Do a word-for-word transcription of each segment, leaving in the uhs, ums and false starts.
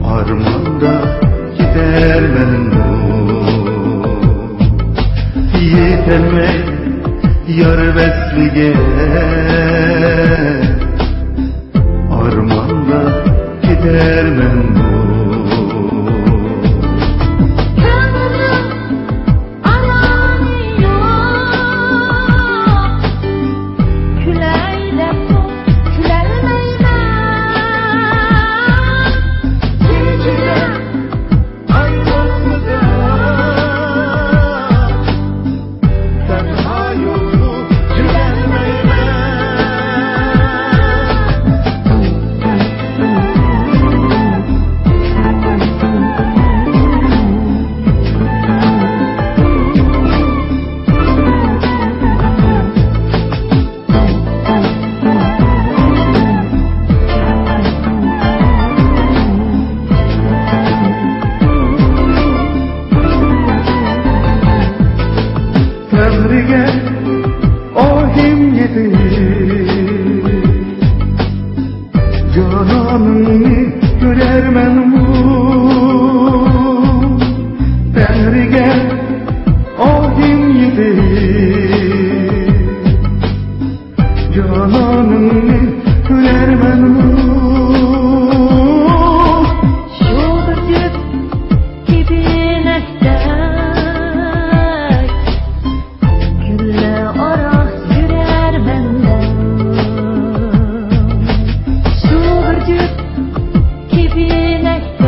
ئارماندا كېتەرمەنمۇ، يېتەلمەي يار ۋەسلىگە. ئارماندا كېتەرمەنمۇ. كۆڭلۈم ئارامى يوق، كۈلەي دەپمۇ كۈلەلمەيمەن. كېچىدە ئاي بولمىسا، تەنھا يولنى يۈرەلمەيمەن. تەڭرىگە ئاھىم يېتىپ، جانانىڭنى كۆرەرمەنمۇ؟ تەڭرىگە ئاھىم يېتىپ، جانانىڭنى كۆرەرمەنمۇ؟ شۇ بىر جۈپ كېپىنەكتەك گۈللەر ئارا يۈرەرمەنمۇ؟ شۇ بىر جۈپ كېپىنەكتەك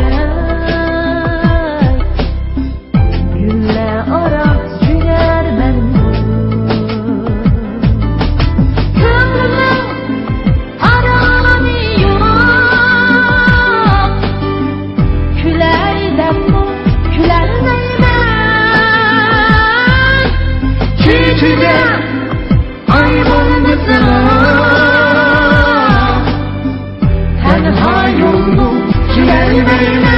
گۈللەر ئارا يۈرەرمەنمۇ؟ كۆڭلۈمنىڭ ئارامى يوق، كۈلەي دەپمۇ كۈلەلمەيمەن. كېچىدە ئاي بولمىسا، تەنھا يولنى يۈرەلمەيمەن.